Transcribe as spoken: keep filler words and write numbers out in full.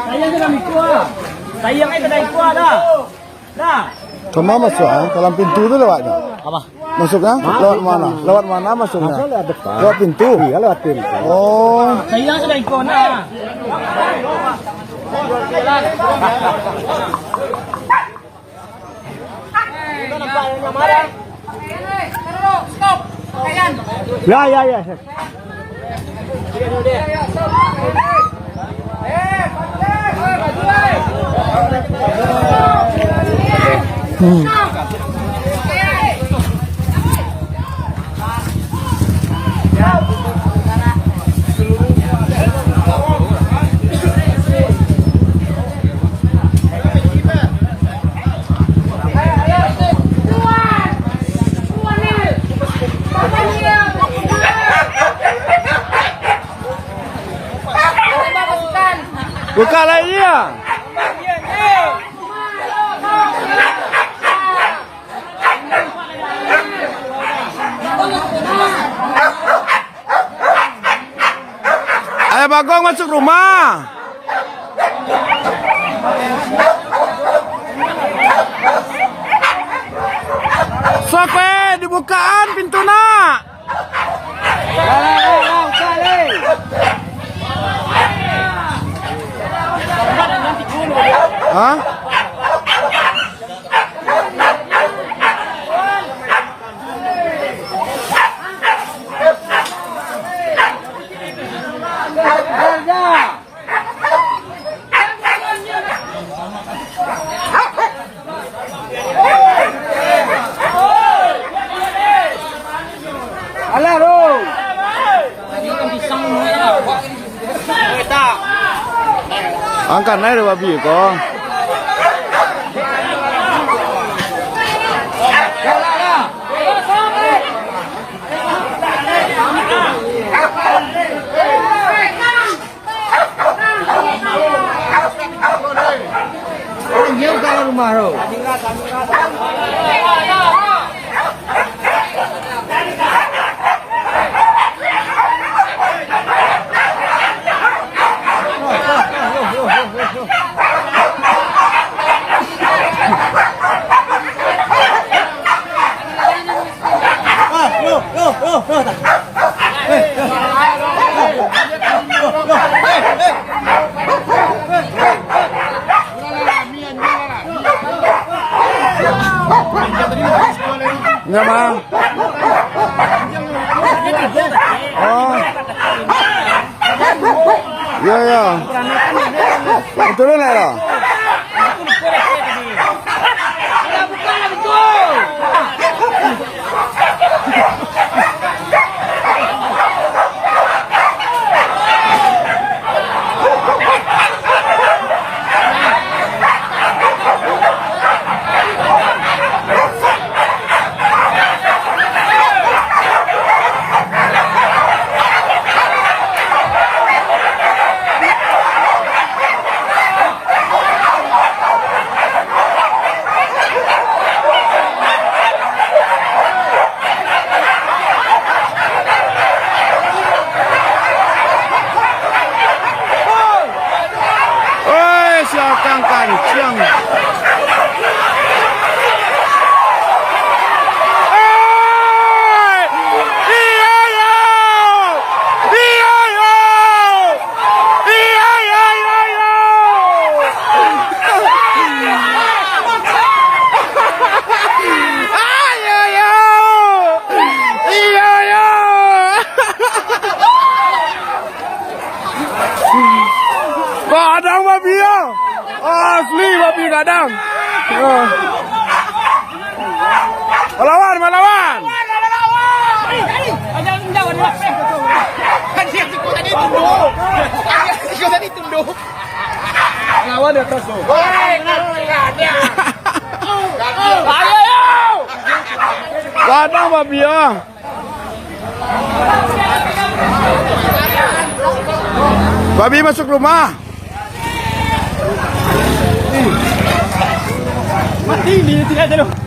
Sayang aja dah ikua. Sayang aja dah ikua dah. Dah. Kama masuak, ah? Dalam pintu tu lewatnyo? Apa? Masuknya? Lewat mana? Lewat mana masuknya? Masuk lewat depan. Lewat pintu? Iya, lewat pintu. Oh. Sayang sudah ikua nah. Ya, ya, ya. Buka lai dia. Ayah Bagong masuk rumah. Sok, eh, dibukaan pintu nak. Hah? Alah, bro. Angkat naik deh babi ko. Indak, Mang. Oh. Yo, yo. Turun lah, yo. Oi, siakang kanciang. Oi! Iyo, yo! Iyo, yo! Iyo, yo, yo, yo! Ayo, yo! Iyo, yo! Gadang babi, yo! Asli babi gadang. Ah. Malawan, malawan. Lawan di atas tu. Gadang babi, ah. Babi masuk rumah. Mati ni, tidak ada.